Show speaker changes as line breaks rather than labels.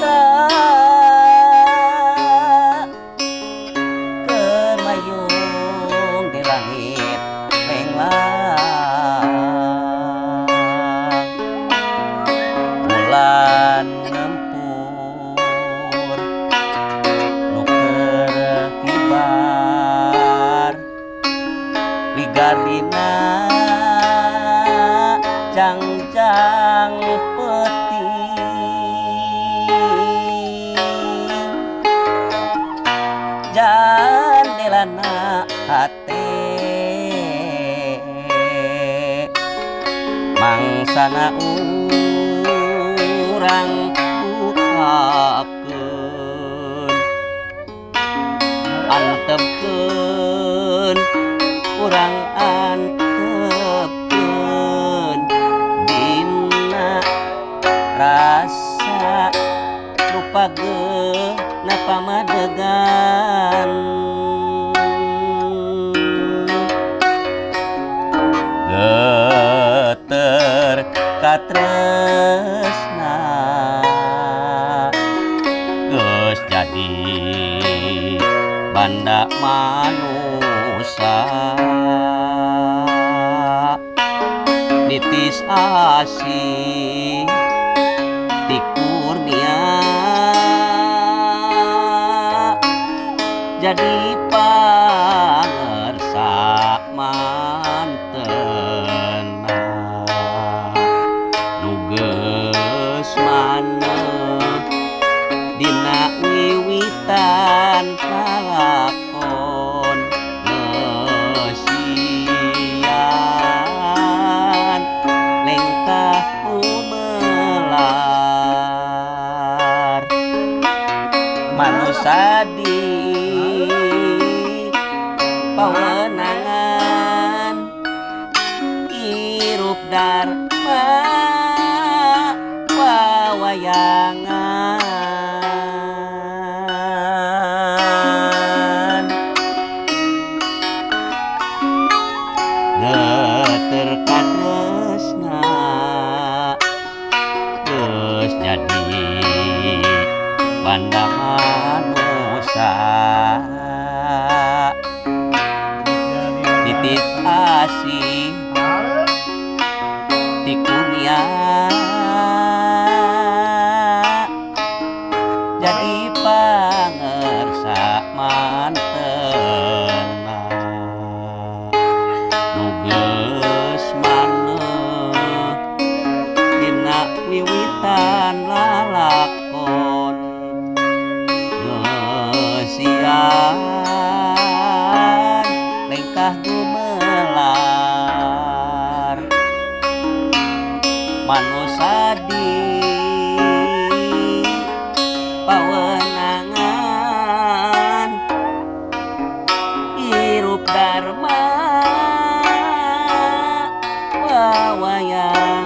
Putra keur mayung di langit lenglang, bulan ngempur nu keur kibar wigarina jangjang peuting, jandelana hate mangsana urang bukakeun, antepkeun urang antepkeun dina rasa lupageuna pamadegan. Geter katresna geus jadi banda manusa, nitis asih ti kurnia jadi pangersa mantena nu geus maneh dina wiwitan lalakon ngeusian lengkah gumelar manusa di pawenangan hirup darma wawayangan. Geter katresna geus jadi banda manusa, nitis asih ti kurnia jadi pangersa mantena nu geus maneh dina wiwitan lalakon ngeusian lengkah gumelar manusa di pawenangan hirup darma wawayangan.